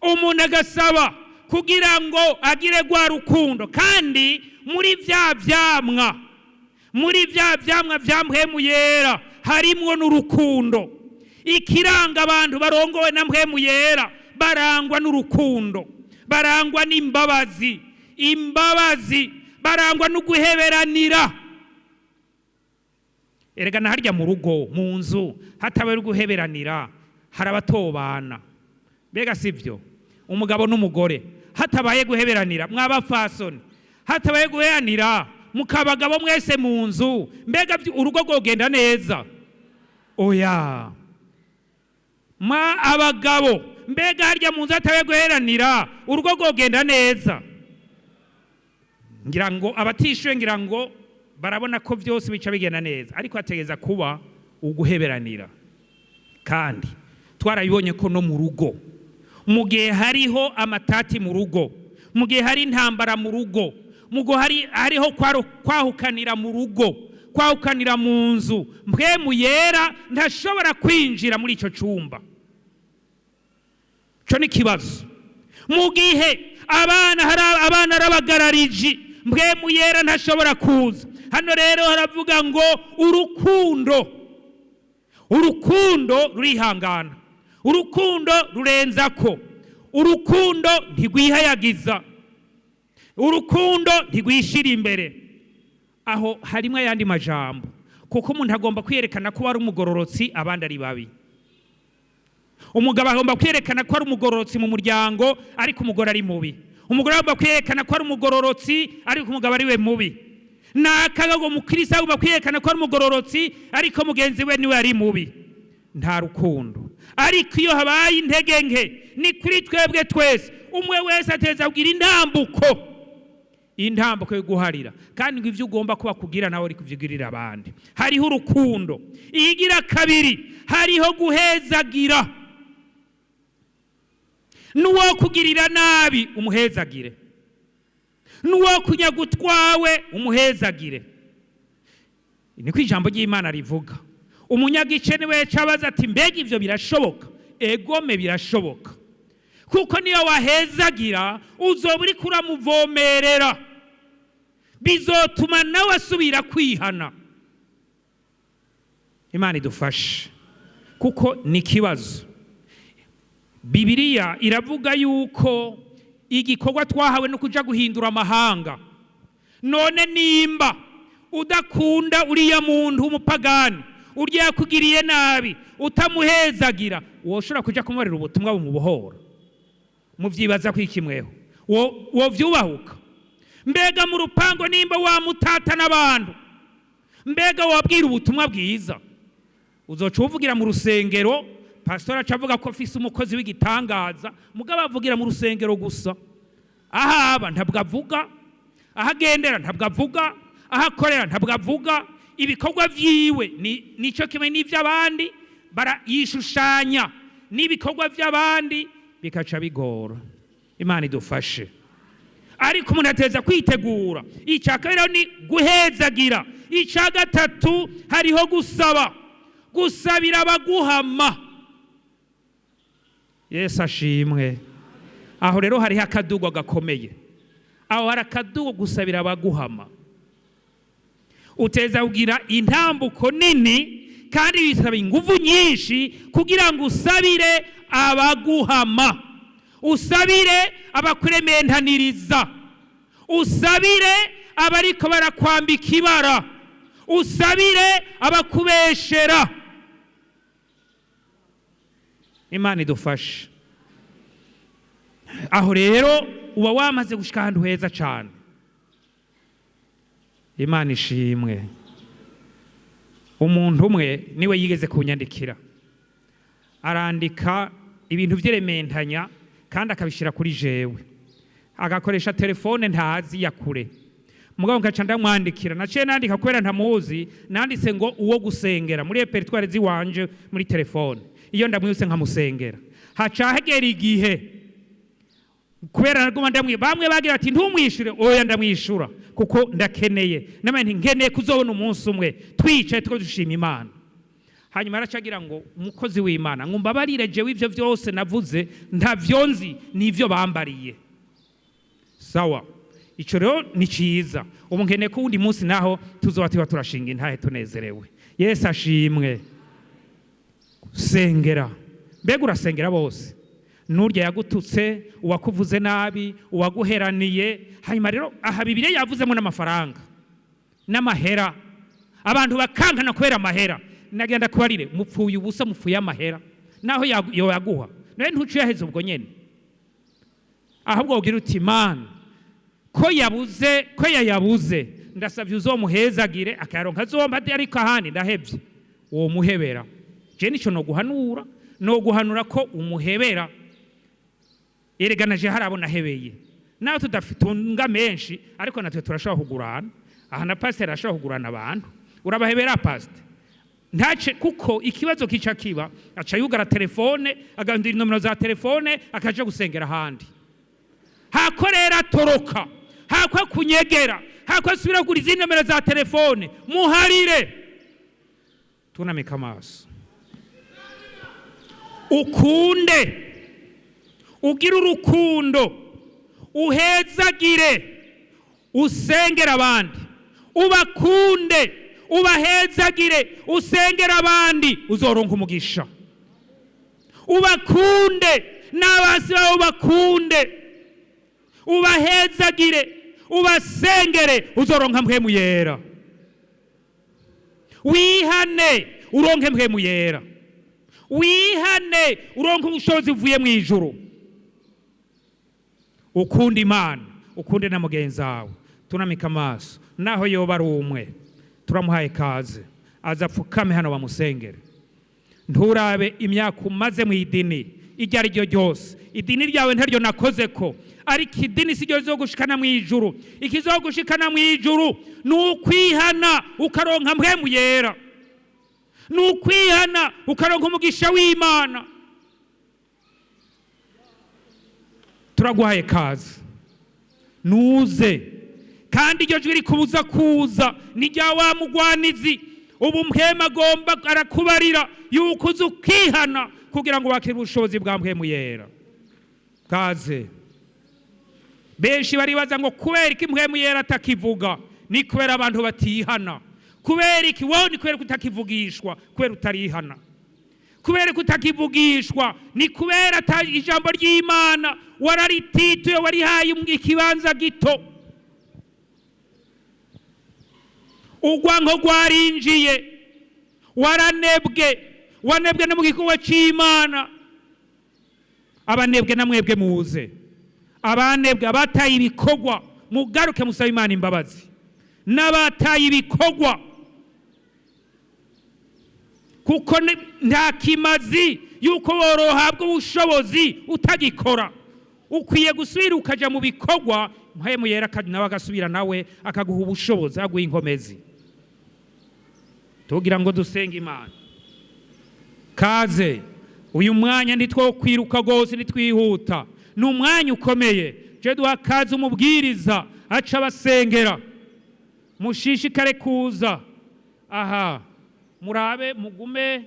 Umuntu agasaba kugira ngo agire rwa rukundo. Kandi muri bya byamwa bya Mpwemu Yera harimwo n'urukundo. Ikiranga abantu barongowe na Mpwemu Yera, barangwa n'urukundo, barangwa n'imbabazi, imbabazi, barangwa no guheberanira. Erega na harya mu rugo, mu nzu, hatabaye guheberanira, hari abatobana. Mbega sivyo? Umugabo n'umugore hatabaye guheberanira, mwabafasoni, hatabaye guheranira mukabagabo mwese mu nzu, mbega urugo rwogenda neza? Oya. Mwa abagabo, mbega harya mu nzu hatabaye guheranira, urugo rwogenda neza? Ngira ngo abatishuye, ngira ngo barabona ko byose bica bigenda neza, ariko hategeza kuba uguheberanira. Kandi twarabibonye ko no mu rugo, mu gihe hariho amatati mu rugo, mu gihe hari intambara mu rugo, mu gihe hariho kwahukanira mu rugo, kwahukanira mu nzu, Mpwemu Yera ntashobora kwinjira muri icyo cyumba. Cyo ni ikibazo. Mu gihe abana hari abana arabagarariji, Mpwemu Yera ntashobora kuza. Hano rero haravuga ngo urukundo, urukundo rurihangana, urukundo rurenza ko, urukundo ntigwihayagiza, urukundo ntigwishira imbere. Aho harimo ayandi majambo, kuko umuntu agomba kwiyerekana ko ari umugororotsi, abandi ari babi. Umugabo agomba kwiyerekana ko ari umugororotsi mu muryango, ariko umugore ari mubi. Umugore agomba kwiyerekana ko ari umugororotsi, ariko umugabo ari we mubi. Nakaga ngo umukristo agomba kwiyerekana ko ari umugororotsi, ariko mugenzi we niwe ari mubi. Nta rukundo. Ariko iyo habaye intege nke, ni kuri twebwe twese, umwe wese ateza kugira intambuko, intambuko yo guharira. Kandi ngo ivyo ugomba kuba kugira nawe uri kuvyigirira abandi. Hariho urukundo. Igira kabiri, hariho guhezagira. Nuwo kugirira nabi umuhezagire, nuwo kunyaga utwawe umuhezagire. Niko ijambo ry'Imana rivuga. Umunyagice niwe cabaza ati mbega ivyo birashoboka? Egome, birashoboka. Kuko niyo wahezagira uzoba uriko uramuvomerera, bizotuma nawe asubira kwihana. Imana idufashe, kuko ni ikibazo. Bibiliya iravuga yuko igikorwa twahawe no kuja guhindura amahanga. None nimba udakunda uriya muntu w'umupagani, urya yakugiriye nabi, utamuhezagira, woshobora kuja kumubarira ubutumwa bumubohora? Muvyibaza ko ikimweho wovyubahuka? Mbega mu rupango nimba wamutata n'abantu, mbega wabwira ubutumwa bwiza? Uzoca uvugira mu rusengero, pastor aca avuga ko afise umukozi w'igitangaza, mugabo avugira mu rusengero gusa. Ahaba ntabwo avuga, aho agendera ntabwo avuga, aho akorera ntabwo avuga. Ibikorwa vyiwe nico kimwe n'ivy'abandi, barayishushanya n'ibikorwa vy'abandi, bikaca bigora. Imana idufashe. Ariko umuntu ateza kwitegura. Icya kabiri ni guhezagira. Icya gatatu hariho gusaba, gusabira abaguhama. Yesu ashimwe. Aho rero hariho akadugo gakomeye. Aho hari akadugo, gusabira abaguhama. Uteza kugira intambuko nini, kandi bisaba ingufu nyinshi kugira ngo usabire abaguhama, usabire abakurementaniriza, usabire abariko barakwambika ibara, usabire abakubeshera. Imana idufashe. Aho rero uba wamaze gushika ahantu heza cyane. Imana ishimwe. Umuntu umwe niwe yigeze kunyandikira, arandika ibintu vy'erementanya kandi akabishira kuri jewe, agakoresha telefone ntazi ya kure. Mugabo nkaca ndamwandikira, naciye nandika kubera ntamuzi, nanditse ngo uwo gusengera muri répertoire ziwanje muri telefone, iyo ndamwibutse nkamusengera. Haca hagera igihe, kubera naguma ndamwi, bamwe bagira ati ntumwishure. Oya, ndamwishura kuko ndakeneye, namwe nti nkeneye kuzobona umunsi umwe twicaye two dushima Imana. Hanyuma aracagira ngo umukozi w'Imana ngo mbabarire, jewe ivyo vyose navuze ntavyo nzi, nivyo bambariye. Sawa, ico rero ni ciza. Ubu nkeneye ko uwundi munsi naho tuzoba tuba turashinga intahe tunezerewe. Yesu ashimwe. Sengera. Mbega urasengera bose? Nurya yagututse, uwakuvuze nabi, uwaguheraniye. Hanyuma rero aha Bibiliya yavuzemo n'amafaranga n'amahera. Abantu bakankana kubera amahera. Nagenda kubarire, mupfuye ubusa, mupfuye amahera. Naho yoyaguha nawe ntuce uyaheze ubwo nyene. Ahubwo ugira uti: "Mana, ko yabuze, ko yayabuze, ndasabye uzomuhezagire akayaronka zomba, ariko ahandi ndahevye." Uwo muhebera, je nico noguhanura, noguhanura ko umuhebera. Erega naje hari abo nahebeye, nawe tudatunga menshi, ariko natwe turashobora kugurana. Aha na pasiteri arashobora kugurana abantu. Urabahebera, pasiteri, ntace, kuko ikibazo kica kiba aca yugara telefone, agahindura inomero za telefone, akaja gusengera ahandi. Hako rero atoroka, hako kunyegera, hako asubira kugura izindi nomero za telefone, muharire. Tunamika amaso, ukunde, ugire urukundo, uhezagire, usengere abandi, ubakunde, ubahezagire, usengere abandi, uzoronka umugisha. Ubakunde n'abasi bawe, ubakunde, ubahezagire, ubasengere, uzoronka Mpwemu Yera. Wihane, uronke Mpwemu Yera. Wihane, uronke ubushobozi buvuye mu ijuru. Ukunde Imana, ukunde na mugenzi wawe. Tunamika amaso. Naho yoba ari umwe, turamuhaye kaze, aza apfukame hano bamusengere. Nturabe imyaka umaze mu idini iryo ari ryo ryose. Idini ryawe ntaryo nakoze ko, ariko idini si ryo rizogushikana mu ijuru. Ikizogushikana mu ijuru ni ukwihana ukaronka Mpwemu Yera, ni ukwihana ukaronka umugisha w'Imana. Turaguhaye kaze, nuze. Kandi iryo jwi rikubuza kuza ni rya wa mugwanizi. Ubu Mpwemu agomba arakubarira yuko uza ukihana kugira ngo wakire ubushobozi bwa Mpwemu Yera. Kaze. Benshi baribaza ngo kubera iki Mpwemu Yera atakivuga? Ni kubera abantu batihana. Kubera iki wowe? Ni kubera ko utakivugishwa, kubera utarihana. Kubera ko utakivugishwa ni kubera ijambo ry'Imana wararitituye, warihaye ikibanza gito. Urwango rwarinjiye, waranebwe, wanebwe no mu gikorwa cy'Imana. Abanebwe namwebwe muze, abanebwe, abataye ibikorwa, mugaruke musabe Imana imbabazi. N'abataye ibikorwa, kuko nta kimazi yuko worohabwa ubushobozi utagikora. Ukwiye gusubira ukaja mu bikorwa, Mpwemu Yera nawe agasubira, nawe akaguha ubushobozi, aguha inkomezi. Tugira ngo dusenge Imana. Kaze. Uyu mwanya ntitwo kwiruka rwose, ntitwihuta, ni umwanya ukomeye. Je duha kaze umubwiriza aca abasengera. Mushishikare kuza aha, murabe, mugume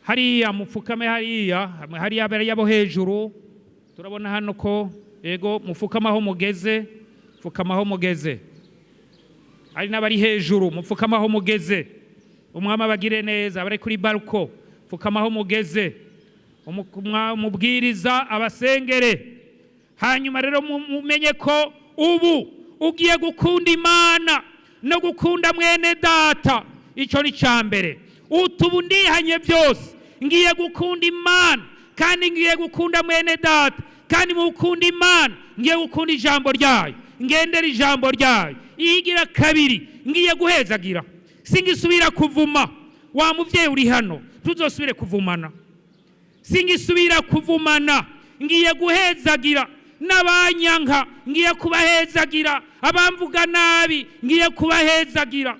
hariya, mupfukame hariya, hariya bariya bo hejuru. Turabona hano ko ego, mupfukame aho mugeze, pfukama aho mugeze. Hari n'abari hejuru, mupfukame aho mugeze. Umwami abagire neza. Abari kuri balcon, pfukama aho mugeze. Umubwiriza abasengere. Hanyuma rero mumenye ko ubu ugiye gukunda Imana no gukunda mwene data. Icyo ni cya mbere. Utubu ndihanye byose, ngiye gukunda Imana kandi ngiye gukunda mwene data. Kandi mu gukunda Imana ngiye gukunda ijambo ryayo, ngendera ijambo ryayo. Iyigira kabiri, ngiye guhezagira, singisubira kuvuma. Wa muvyeyi uri hano, tuzosubire kuvumana. Singisubira kuvumana, ngiye guhezagira n'abanyanka, ngiye kubahezagira, abamvuga nabi ngiye kubahezagira.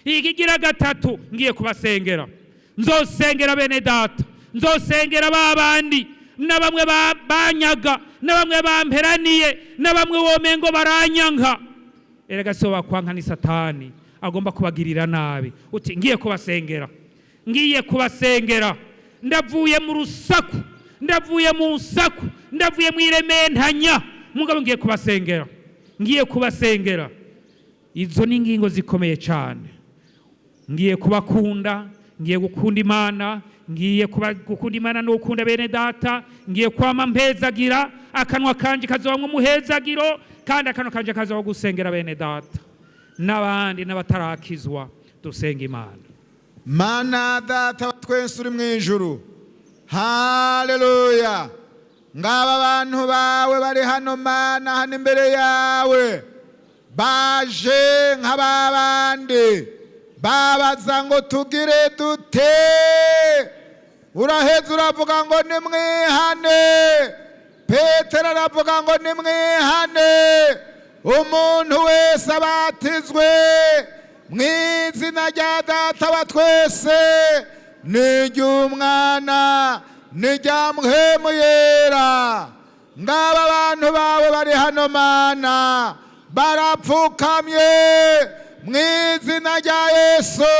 Ikigira gatatu, ngiye kubasengera. Nzosengera bene data, nzosengera ba bandi na bamwe banyaga, na bamwe bamperaniye, na bamwe womengo baranyanka. Erega so bakwanka, ni Satani agomba kubagirira nabi. Uti: "Ngiye kubasengera, ngiye kubasengera. Ndavuye mu rusaku, ndavuye mu nsaku, ndavuye mu irementanya, mugabo ngiye kubasengera, ngiye kubasengera." Izo ni ingingo zikomeye cyane. Ngiye kubakunda, ngiye gukunda Imana, ngiye gukunda Imana no gukunda bene data. Ngiye kwama mpezagira, akanwa kanje kazobamwo umuhezagiro, kandi akanwa kanje kazoba gusengera bene data. N'abandi n'abatarakizwa, dusenga Imana. Mana Data wa twese uri mu ijuru, haleluya! Ngaba abantu bawe bari hano, Mana, hano imbere yawe, baje nk'ababandi babaza ngo: "Tugire dute?" Uraheza uravuga ngo: "Nimwihane." Petero aravuga ngo: "Nimwihane, umuntu wese abatizwe mu izina rya Data wa twese n'iry'Umwana n'irya Mpwemu Yera." Ngaba abantu bawe bari hano, Mana, barapfukamye mu izina rya Yesu,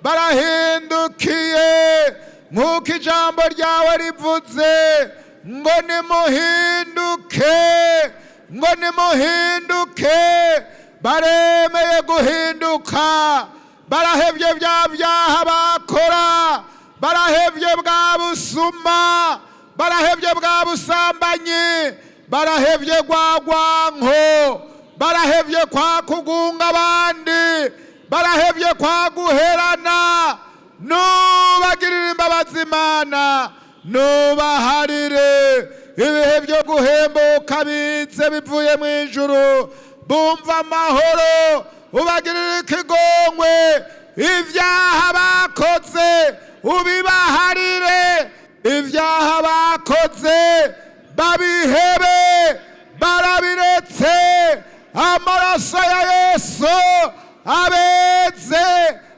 barahindukiye nk'uko ijambo ryawe rivuze ngo: "Nimuhinduke", ngo: "Nimuhinduke." Baremeye guhinduka, barahevye bya byaha bakora, barahevye bwa busuma, barahevye bwa busambanyi, barahevye rwa rwanko, barahevye kwa kugunga abandi, barahevye kwa guherana. Nubagirira imbabazi, Imana, nubaharire ibihe byo guhembuka bize bivuye mu ijuru, bumva amahoro, ubagirire ikigongwe. Ibyaha bakoze ubibaharire, ibyaha bakoze babihebe, barabiretse. Amaraso ya Yesu abeze,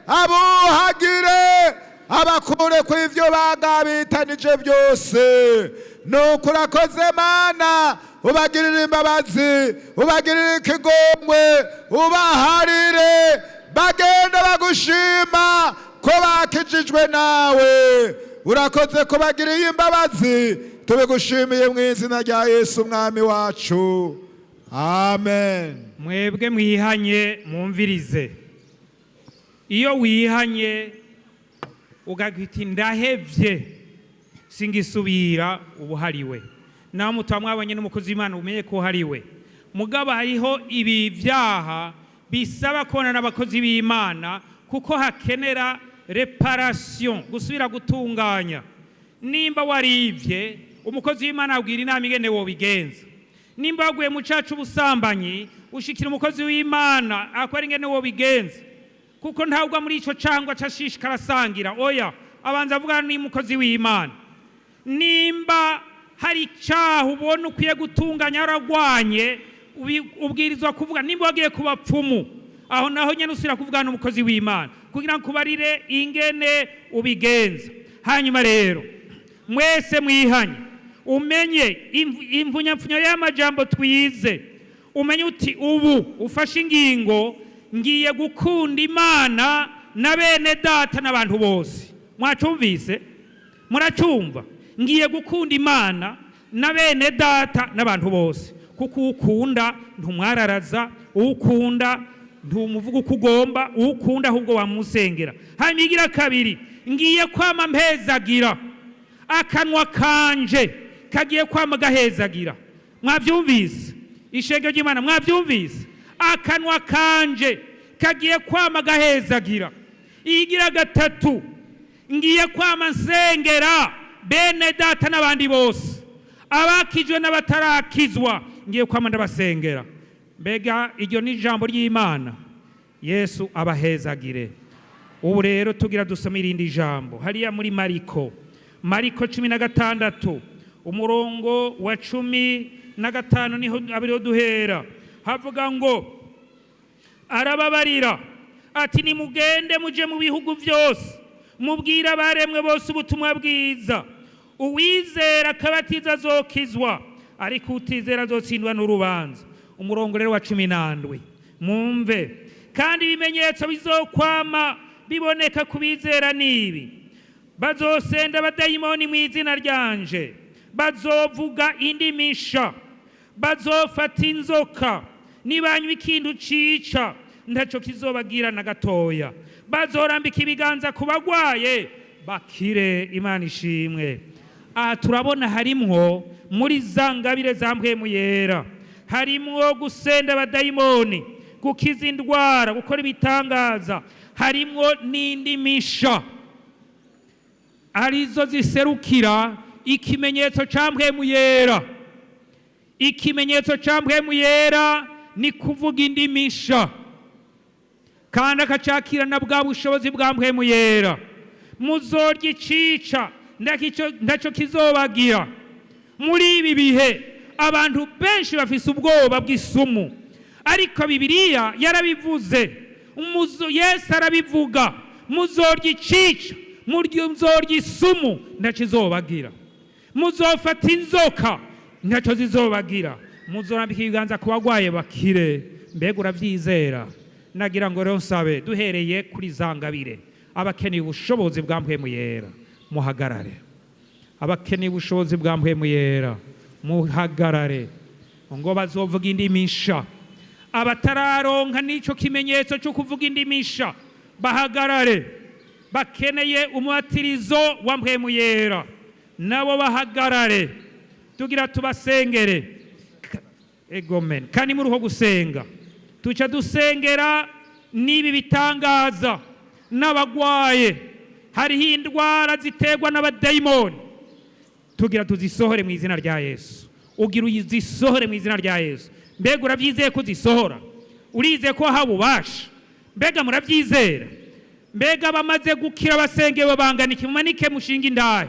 abuhagire, abakure ku ivyo bagabitanije byose. Nuko urakoze, Mana, ubagirire imbabazi, ubagirire ikigongwe, ubaharire, bagenda bagushima ko bakijijwe nawe. Urakoze ko bagiriye imbabazi. Tubigushimiye mu izina rya Yesu Umwami wacu, amen. Mwebwe mwihanye, mwumvirize. Iyo wihanye ugakwita "Ndahevye, singisubira", ubuhariwe. Nawe mutaba mwabonye n'umukozi w'Imana, umenye ko uhariwe. Mugabo hariho ibi byaha bisaba kubona n'abakozi b'Imana, kuko hakenera réparation, gusubira gutunganya. Nimba waribye, umukozi w'Imana abwira inama ingene wobigenza. Nimba waguye mu caha c'ubusambanyi, ushikira umukozi w'Imana akora ingene wobigenza, kuko ntabwo muri ico cangwa cashishikara asangira. Oya, abanza avugana n'umukozi w'Imana. Nimba hari icaha ubona ukwiye gutunganya, waragwanye, ubwirizwa kuvuga. Nimba wagiye ku bapfumu, aho naho nyene usubira kuvugana n'umukozi w'Imana kugira ngo kubarire ingene ubigenza. Hanyuma rero mwese mwihanye, umenye imvunyapfunyo y'amajambo twize, umenye uti ubu ufashe ingingo: "Ngiye gukunda Imana na bene data n'abantu bose." Mwacumvise? Muracumva? Ngiye gukunda Imana na bene data n'abantu bose, kuko ukunda ntumwararaza, ukunda ntumuvuga uko ugomba, ukunda ahubwo wamusengera. Hanyuma igira kabiri: ngiye kwama mpezagira, akanwa kanje kagiye kwama gahezagira. Mwabyumvise, ishengero ry'Imana? Mwabyumvise? Akanwa kanje kagiye kwama gahezagira. Igira gatatu: ngiye kwama nsengera bene data n'abandi bose, abakijwe n'abatarakizwa, ngiye kwama ndabasengera. Mbega iryo ni ijambo ry'Imana! Yesu abahezagire. Ubu rero tugira dusome irindi jambo hariya muri Mariko, Mariko 16, umurongo wa 15, niho abiriho duhera. Havuga ngo: Arababarira ati: "Nimugende muje mu bihugu byose, mubwire abaremwe bose ubutumwa bwiza. Uwizera akabatiza azokizwa, ariko utizera azotsindwa n'urubanza." Umurongo rero wa 17, mwumve: "Kandi ibimenyetso bizokwama biboneka ku bizera nibi: bazosenda abadayimoni mu izina ryanje, bazovuga indimi nsha, bazofata inzoka, nibanywa ikintu cica ntaco kizobagira na gatoya, bazorambika ibiganza ku bagwaye bakire." Imana ishimwe. Aha turabona harimwo muri za ngabire za Mpwemu Yera, harimwo gusenda abadayimoni. Gukiza indwara, gukora ibitangaza, harimwo n'indimisha arizo ziserukira ikimenyetso ca Mpwemu Yera. Ikimenyetso ca Mpwemu Yera ni kuvuga indimisha, kandi akacakirana bwa bushobozi bwa Mpwemu Yera. Muzorya icica, ndaco kizobagira. Muri ibi bihe abantu benshi bafise ubwoba bw'isumu, ariko Bibiliya yarabivuze, Yesu arabivuga: muzorya icica, muzorya isumu, ntacyo izobagira. Muzofata inzoka, ntacyo zizobagira. Muzorambika ibiganza ku bagwaye, bakire. Mbega uravyizera? Nagira ngo rero nsabe, duhereye kuri za ngabire, abakeneye ubushobozi bwa Mpwemu Yera muhagarare. Abakeneye ubushobozi bwa Mpwemu Yera muhagarare. Ngo bazovuga indimisha. Abatararonka n'ico kimenyetso cyo kuvuga indimisha bahagarare. Bakeneye umubatirizo wa Mpwemu Yera nabo bahagarare, tugira tubasengere. Egomen. Kandi muri uko gusenga tuca dusengera n'ibi bitangaza n'abagwaye. Hariho indwara ziterwa n'abadayimoni, tugira tuzisohore mu izina rya Yesu. Ugira uzisohore mu izina rya Yesu. Mbega urabyizeye ko uzisohora? Urizeye ko haba ububasha? Mbega murabyizera? Mbega bamaze gukira basengewe bangana iki? Mumanike, mushinga indahe.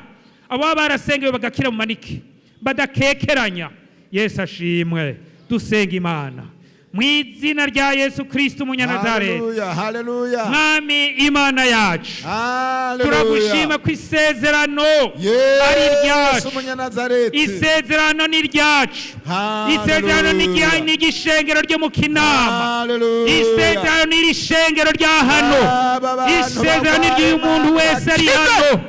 Abo baba barasengewe bagakira mumanike badakekeranya. Yesu ashimwe. Dusenga Imana mu izina rya Yesu Kristo Umunyanazareti. Haleluya, haleluya. Mwami Imana yacu, turagushima Haleluya. ko isezerano ari Yesu iryacu. Umunyanazareti. Isezerano ni iryacu. Isezerano ni Haleluya. ni igishengero ryo mu Kinama. Haleluya. Isezerano ni iri shengero rya hano. Aba bantu Isezerano ni ry'uyu muntu barwaye wese ari bakire. hano.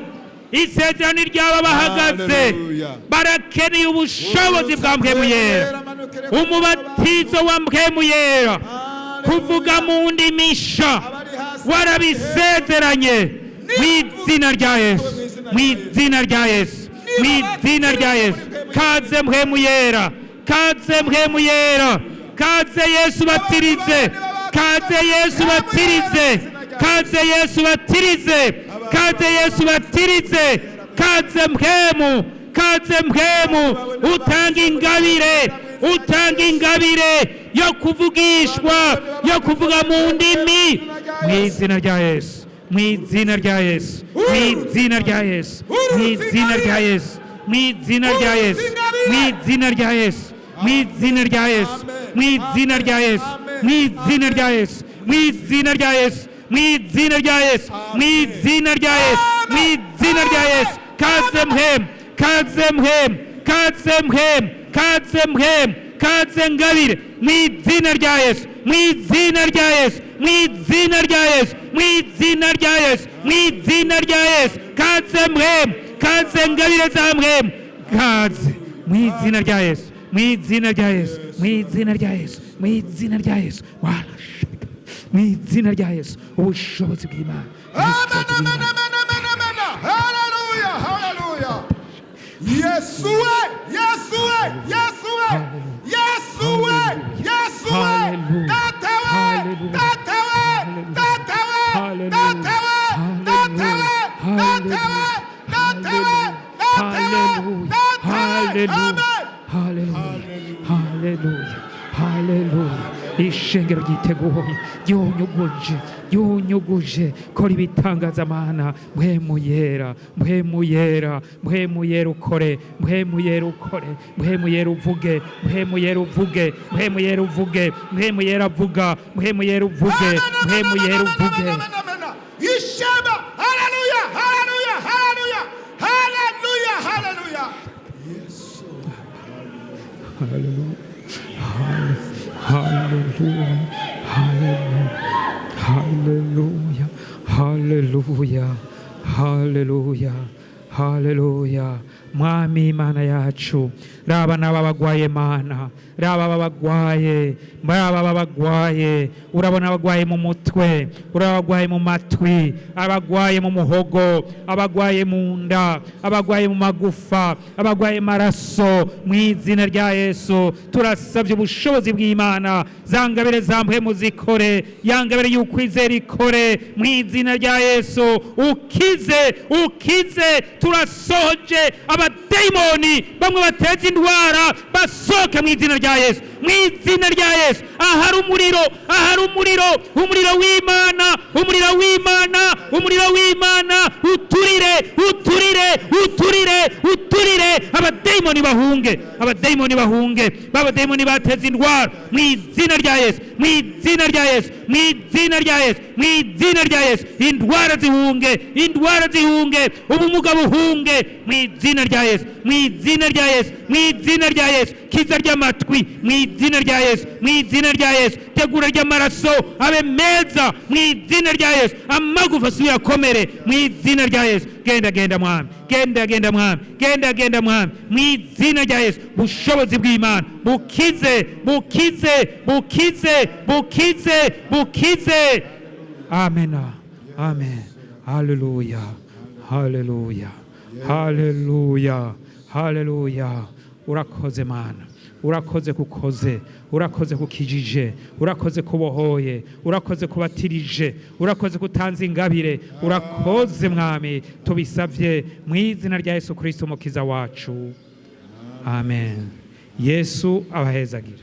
Isezerano ni ry'aba bahagaze. Haleluya. Barakeneye ubushobozi bwa Mpwemu Yera, umubatizo wa Mpwemu Yera, kuvuga mu ndimisha. Warabisezeranye mu izina rya Yesu, mu izina rya Yesu, mu izina rya Yesu. Kaze Mpwemu Yera, kaze Mpwemu Yera, kaze Yesu batirize, kaze Yesu batirize, kaze Yesu batirize, kaze Yesu batirize, kaze Mpwemu, kaze Mpwemu utanga ingabire, utanga ingabire yo kuvugishwa, yo kuvuga mu ndimi, mu izina rya Yesu, mu izina rya Yesu, mu izina rya Yesu, mu izina rya Yesu, mu izina rya Yesu, mu izina rya Yesu, mu izina rya Yesu, mu izina rya Yesu, mu izina rya Yesu, mu izina rya Yesu, mu izina rya Yesu, mu izina rya Yesu, mu izina rya Yesu. Kaze Mpwemu, kaze Mpwemu, kaze Mpwemu, kaze Mpwemu, kaze ngabire, mu izina rya Yesu, mu izina rya Yesu, mu izina rya Yesu, mu izina rya Yesu, mu izina rya Yesu. Kaze Mpwemu, kaze ngabire za Mpwemu, kaze mu izina rya Yesu, mu izina rya Yesu, mu izina rya Yesu, mu izina rya Yesu. Warashaka mu izina rya Yesu, ubushobozi bw'Imana, Amen, ubushobozi amen, bw'Imana. amen, amen, amen. Haleluya, haleluya. Yesu we, Yesu we, Yesu we, Yesu we, Yesu we, Data we, Data we, Data we, Data we, Data we, Data we, Data we, Data we, Data we. Amen. Haleluya, haleluya, haleluya! Ishengero ryiteguye, ryunyuguje, ryunyuguje. Kora ibitangaza, Mana. Mpwemu Yera, Mpwemu Yera, Mpwemu Yera ukore, Mpwemu Yera ukore, Mpwemu Yera uvuge, Mpwemu Yera uvuge, Mpwemu Yera uvuge, Mpwemu Yera avuga, Mpwemu Yera uvuge, Mpwemu Yera uvuge. Ishema, haleluya, haleluya, haleluya, haleluya, haleluya. Haleluya, haleluya, haleluya, haleluya, haleluya, haleluya. Mwami Imana yacu, raba n'aba bagwaye Mana, raba aba bagwaye, raba aba bagwaye. Urabona abagwaye mu mutwe, urabona abagwaye mu matwi, abagwaye mu muhogo, abagwaye mu nda, abagwaye mu magufa, abagwaye maraso. Mu izina rya Yesu turasabye ubushobozi bw'Imana, za ngabire za mpwemu zikore, ya ngabire y'ukwizera ikore. Mu izina rya Yesu ukize, ukize. Turasohoje abadayimoni bamwe bateza indwara, basohoke mu izina rya Yesu, mu izina rya Yesu. Ahari umuriro, ahari umuriro, umuriro w'Imana, umuriro w'Imana, umuriro w'Imana uturire, uturire, uturire, uturire. Abadayimoni bahunge, abadayimoni bahunge, babadayimoni bateza indwara, mu izina rya Yesu, mu izina rya Yesu, mu izina rya Yesu, mu izina rya Yesu. Indwara zihunge, indwara zihunge, ubumuga buhunge, mu izina rya Yesu, mu izina rya Yesu, mu izina rya Yesu. Kiza ry'amatwi mu izina rya Yesu, mu izina rya Yesu. Tegura ry'amaraso abe meza mu izina rya Yesu. Amagufa asubire akomere mu izina rya Yesu. Genda, genda Mwami, genda, genda Mwami, genda, genda Mwami, mu izina rya Yesu. Bushobozi bw'Imana bukize, bukize, bukize, bukize, bukize. Amen, amen. Haleluya, haleluya, haleluya, haleluya. Urakoze Mana, urakoze kukoze, urakoze kukijije, urakoze kubohoye, urakoze kubatirije, urakoze kutanze ingabire, urakoze Mwami. Tubisabye mu izina rya Yesu Kristo umukiza wacu, amen. Yesu abahezagira.